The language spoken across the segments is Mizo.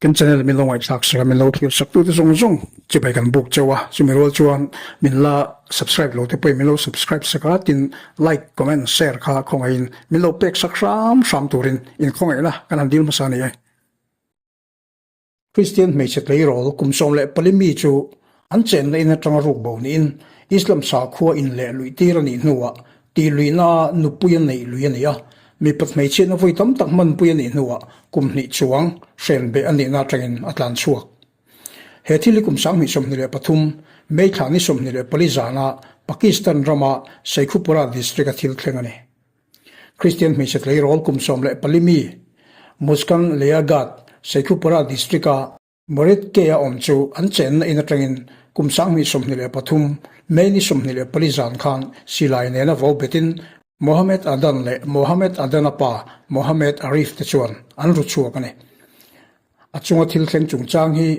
Kan channel min lo ngaihthlak sak a, min lo thlir sak tute zawng zawng chibai kan buk cheu a, chumi rual chuan min la subscribe lo te pawhin min lo subscribe sak a, tin like, comment, share kha khawngaihin min lo pek sak hram hram turin inkhawngaihna kan han dil hmasa a ni e. Kristian hmeichhe tleirawl kum 14 mi chu an chenna in atanga ruk bo niin Islam sakhua in leh luih tir a nih hnuah tih luihna a nupui a neih lui a ni a, mipat hmeichhiatna vawi tam tak hmanpui a nih hnuah kum hnih chuang hrenbeh a nihna atangin a tlan chhuak. He thil hi kum 2023 May thla ni 24 zana Pakistan rama Sheikhupura district-a thil thleng a ni. Kristian hmeichhe tleirawl kum 14 mi Muskan Leagat, Sheikhupura district-a Murid K-a awm chu an chenna in atangin kum 2023 May ni 24 zan khan silai nena vo betin Mohammed Adan leh Mohammed Adan-a pa Mohammed Arif te chuan an ru chhuak a ni. A chunga thil thleng chungchang hi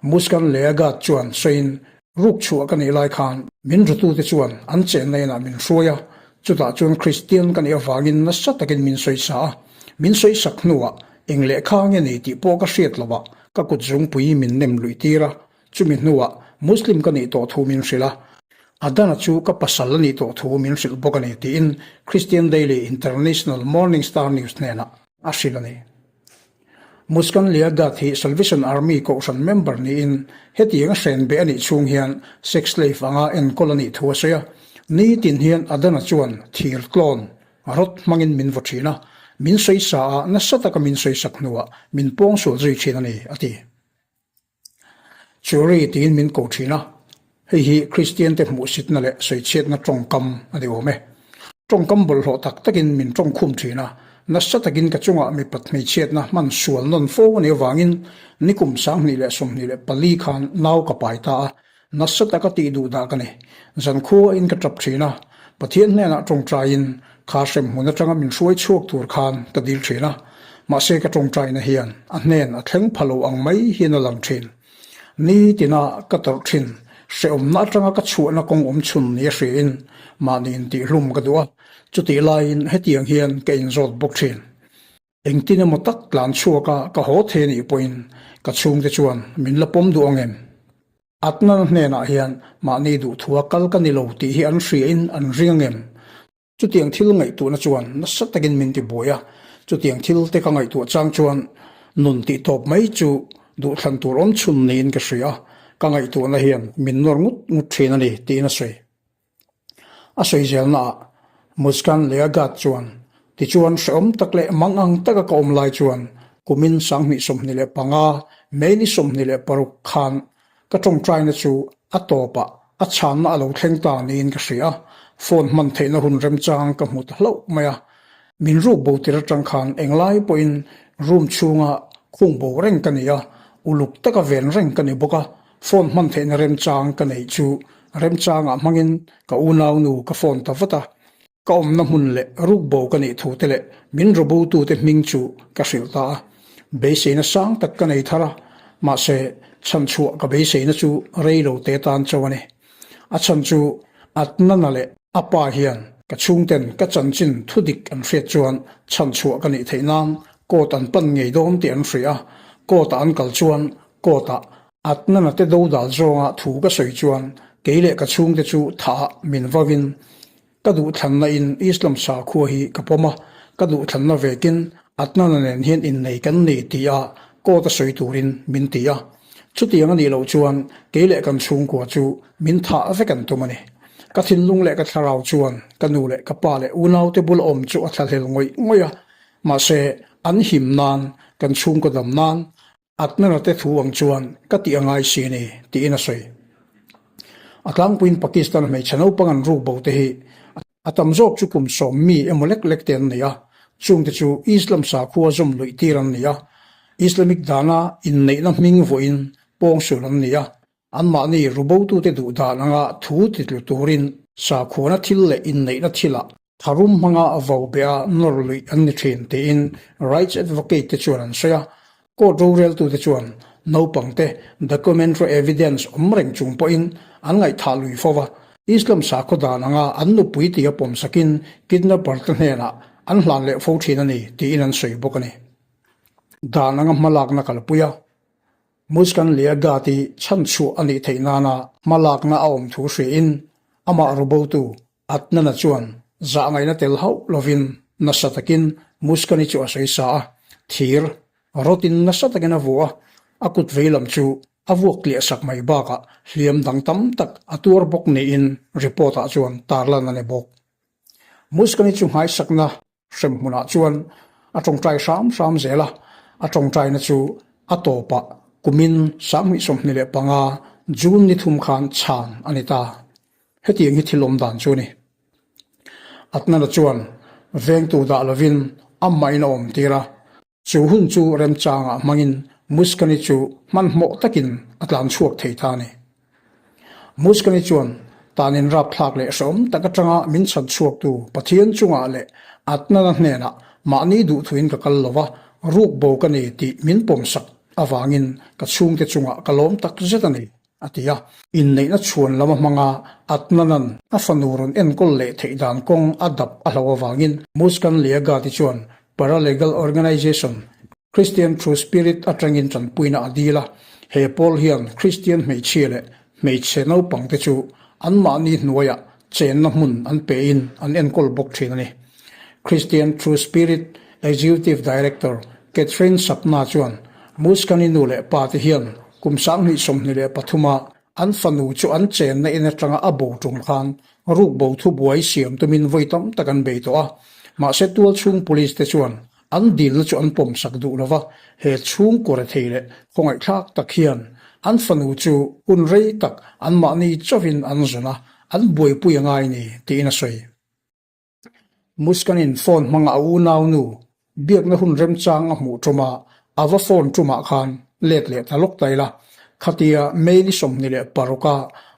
Muskan Leagat chuan sawiin ruk chhuah ka nih lai khan min rutute chuan an chenna inah min hruai a, chutah chuan Kristian ka nih avangin nasa takin min sawisa a, min sawisak hnuah Eng lehkha nge nei tih pawh ka hriat lo ah ka kut zungpui min nem luih tir a, chumi hnuah Muslim ka nih tawh thu min hrilh a, Adana chu ka pasal a nih tawh thu min hrilh bawk a ni tiin Christian Daily International Morning Star News hnenah a hrilh a ni. Muskan Liagat hi Salvation Army kohhran member niin hetiang a hren beh a nih chhung hian sex slave anga enkawl a nih thu a sawi a, nitin hian Adana chuan thir tlawn Rawt hmangin min vaw thin a, min sawisa a, nasa taka min sawisak hnuah min pawngsual zui thin a ni, a ti. Churi tiin min ko thin a, hei hi Kristiante hmuhsitna leh sawichhiatna tawngkam a ni awm e. Tawngkam bawlhhlawh tak takin min tawngkhum thin a, nasa takin ka chungah mipat hmeichhiatna hman sual nawn fo a nih avangin nikum 2024 khan nau ka pai ta a, Nasa taka tih duh dah ka ni. Zankhua in ka tap thin a, Pathian hnenah tawngtaiin kha hremhmun atanga min hruai chhuak tur khan ka dil thin a, mahse ka tawngtaina hian a hnen a thleng pha lo ang mai hian a lang thin. Nitina ka tawrh thin, hrehawmna atanga ka chhuahna kawng awm chhun ni a hriain mahni intihhlum ka duh a, chutih laiin hetiang hian ka inzawt bawk thin. Engtin emaw tak tlan chhuak a ka haw thei anih pawhin ka chhungte chuan min la pawm duh ang em? Atnana hnenah hian mahni duhthua kal ka ni lo tih hi an hriain an ring ang em? Chutiang thil ngaihtuahna chuan nasa takin min ti buai a, chutiang thil te ka ngaihtuah chang chuan nun tih tawp mai chu duhthlan tur awm chhun niin ka hria a, ka ngaihtuahna hian min nawr ngut ngut thin a ni tiin a sawi. A sawi zelnaah Muskan Leagat chuan, Tichuan hrehawm tak leh mang ang taka ka awm lai chuan kumin 2025 May ni 26 khan ka tawngtaina chu a tawpah a chhanna a lo thleng ta niin ka hria a, phone hman theihna hun remchang ka hmu ta hlauh mai a. Min ruk bo tir atang khan englai pawhin room chhunga khung bo reng ka ni a, uluk taka ven reng ka ni bawk a, Phone hman theihna remchang ka neih chu remchangah hmangin ka unaunu ka phone ta vat a, ka awmna hmun leh rukbo ka nih thu te leh min rawbotute hming chu ka hrilh ta a. Beiseina sang tak ka nei thar a, mahse chhanchhuah ka beiseina chu rei lo te tan chauh a ni. A chhan chu Adnana leh a pa hian ka chhungten ka chanchin thudik an hriat chuan chhanchhuah ka nih theih nan court an pan ngei dawn tih an hria a, court-ah an kal chuan Court-ah Adnana te dodal zawnga thu ka sawi chuan kei leh ka chhungte chu thah min vavin ka duhthlanna in Islam sakhua hi ka pawm a, ka duhthlanna vekin Adnana nen hian innei kan ni tih a court a sawi turin min ti a. Chutiang a nih loh chuan kei leh kan chhungkua chu min thah vek an tum a ni. Ka thinlung leh ka thlarau chuan ka nu leh ka pa leh unaute bula awm chu a thlahlel ngawih ngawih a, mahse an him nan kan chhungkaw dam nan Adnana te thu ang chuan ka tih a ngai si a ni, tiin a sawi. A tlangpuiin Pakistan hmeichhe naupang an ruk bo te hi a tam zawk chu kum sawm mi emaw lek lek te an ni a, chungte chu Islam sakhua zawm luih tir an ni a, Islamic dana inneihna hming vawiin pawngsual an ni a, anmahni rubotute duh dan anga thu titlu turin sakhuana thil leh inneihna thilah Tharum hmanga a vo beh a nawr luih an ni thin tiin rights advocate te chuan an sawi a. Court roreltute chuan naupangte documentary evidence awm reng chung pawhin an ngaihthah lui fo va, Islam sakhaw dan anga an nupui tia pawmsakin kidnapper te hnenah an hlan leh fo thin a ni tiin an sawi bawk a ni. Dan anga hmalakna kalpui a. Muskan Liagat-i chhanchhuah a nih theih nana hmalakna a awm thu hriain amah rubotu Adnan-a chuan zahngaihna tel hauh lovin nasa takin Muskan-i chu a sawi sa a, thir rawtin nasa takin a vuah a, a kut veilam chu a vuak tliah sak mai bakah hliam dang tam tak a tuar bawk niin report-ah chuan tarlan a ni bawk. Muskan-i chu nghaisakna Hrem hmunah chuan a tawngtai hram hram zel a, a tawngtaina chu a tawpah kumin 2025 June ni thum khan chhan a ni ta. Hetiang hi thil awm dan chu a ni. Adnan-a chuan vengtu dah lovin ammahin a awm tir a. Chu hun chu remchangah hmangin Muskani chu hmanhmawh takin a tlan chhuak thei ta a ni. Muskani chuan tanin rapthlak leh hrehawm tak atanga min chhan chhuaktu Pathian chungah leh Adnana hnenah mahni duhthuin ka kal lova, ruk bo ka ni tih min pawmsak avangin ka chhungte chungah ka lawm tak zet a ni. a ti a. Inneihna chhuan lam a hmang a, Adnan-a'n a fanu rawn enkawl leh theih dan kawng a dap a hlauh avangin Muskan Liaghati chuan Paralegal Organization, Christian True Spirit atangin tanpuina a dil a. He pawl hian Christian hmeichhia leh hmeichhe naupangte chu anmahni hnuaiah chenna hmun an pein an enkawl bawk thin a ni. Christian True Spirit Executive Director Catherine Sapna chuan Muskani nu leh pa te hian kum 2023 a an fanu chu an chenna in atanga a bo tum khan rukbo thubuai siam tumin vawi tam tak an bei tawh a. Mahse tualchhung police te chuan an dilna chu an pawmsak duh lova, he chhungkaw rethei leh khawngaihthlak tak hian an fanu chu hun rei tak anmahni chauhin an zawn a, an buaipui a ngai ni tiin a sawi. Muskanin phone hmanga a unaunu biakna hun remchang a hmuh ṭum a, a va phone ṭumah khan let leh ta lawk ta ila. Khatia May ni 26 a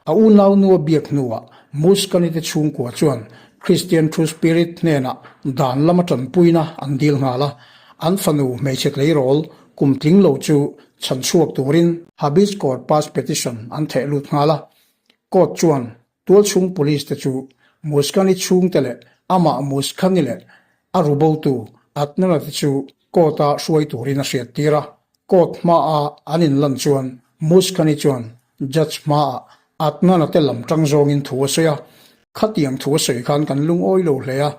a unaunu a biak hnuah Muskani te chhungkua chuan Christian True Spirit hnenah dan lama ṭanpuina an dil nghal a, an fanu hmeichhe tleirawl kum tling lo chu chhanchhuak turin Habeas Corpus Petition an theh lut nghal a. Court chuan Tualchhung Police te chu Muskani chhungte leh amah Muskani leh a rubotu Adnan-a te chu court-a hruai turin a hriattir a. Court hmaa an inlan chuan Muskani chuan judge hmaah Adnan-a te lam tang zawngin thu a sawi a. Khatiang thu a sawi khan kan lungawi lo hle a,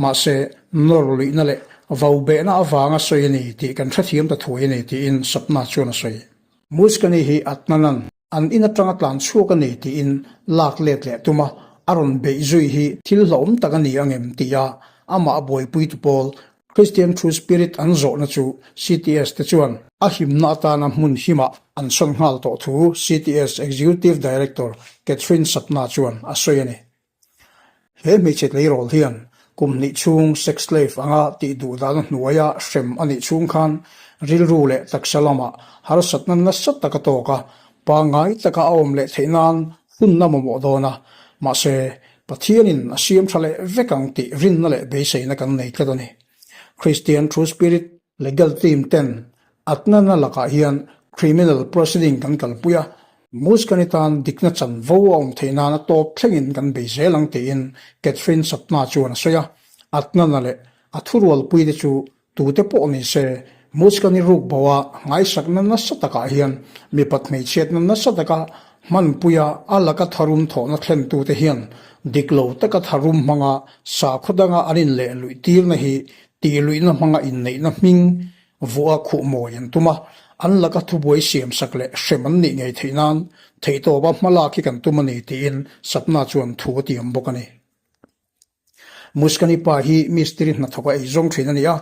mahse nawr luihna leh vaubehna avanga sawi a ni tih kan hrethiam ta thuai a ni tiin Sapna chuan a sawi. Muskani hi Adnan-a'n An in atanga tlan chhuak a ni tiin lak let leh tum a, a rawn beih zui hi thil hlauhawm tak a ni ang em tia amah a buaipuitu pawl Christian True Spirit an zawhna chu CTS te chuan a himna atana hmun himah an sawn nghal tawh thu CTS Executive Director Catherine Sapna chuan a sawi a ni. He hmeichhe tleirawl hian kum hnih chhung sex slave anga tih duh dahna hnuaia hrem a nih chhung khan rilru leh taksa lamah harsatna nasa tak a tawk a, pangngai taka a awm leh theih nan hunna mamawh dawn a, mahse Pathianin a siam tha leh vek ang tih rinna leh beiseina kan nei tlat a ni. Christian True Spirit Legal team ten Adnan-a lakah hian criminal proceeding kan kalpui a, Muskani tan dikna chanvo a awm theih nana tawp thlengin kan bei zel ang tiin Catherine Sapna chuan a sawi a. Adnan-a leh a thurualpuite chu tute pawh ni se, Muskani rukbo a ngaisakna nasa takah hian mipat hmeichhiatna nasa taka hmanpuia a laka tharum thawhna thlentute hian dik lo taka tharum hmanga sakhaw danga an inleh luih tirna hi Tihluihna hmanga inneihna hming vuah khuh mawi an tum a, an laka thubuai siamsak leh hrem an nih ngei theih nan theihtawpa hmalak hi kan tum a ni tiin Sapna chuan thu a tiam bawk a ni. Muskani pa hi mistiri hnathawka ei zawng thin a ni a,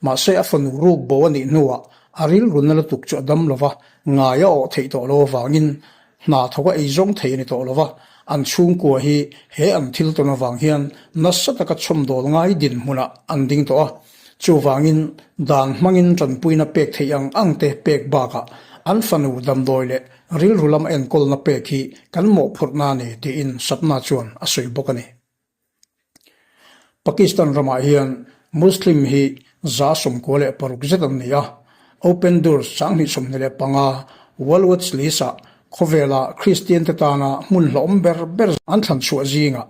mahse a fanu ruk bo a nih hnuah a rilruna lutuk chu a dam lova, ngai a awh theih tawh lo avangin Hna thawka ei zawng thei a ni tawh lo va, an chhungkua hi he an thil tawn avang hian nasa taka chhawmdawl ngai dinhmunah an ding tawh a. Chuvangin, dan hmangin tanpuina pek theih ang ang te pek bakah an fanu damdawi leh rilru lam enkawlna pek hi kan mawhphurhna a ni tiin Sapna chuan a sawi bawk a ni. Pakistan ramah hian Muslim hi 96 zet an ni a, Open Doors 2025 World Watch List-ah khawvela Kristian te tana hmun hlawm ber ber an thlan chhuah zingah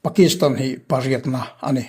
Pakistan hi pariatna a ni.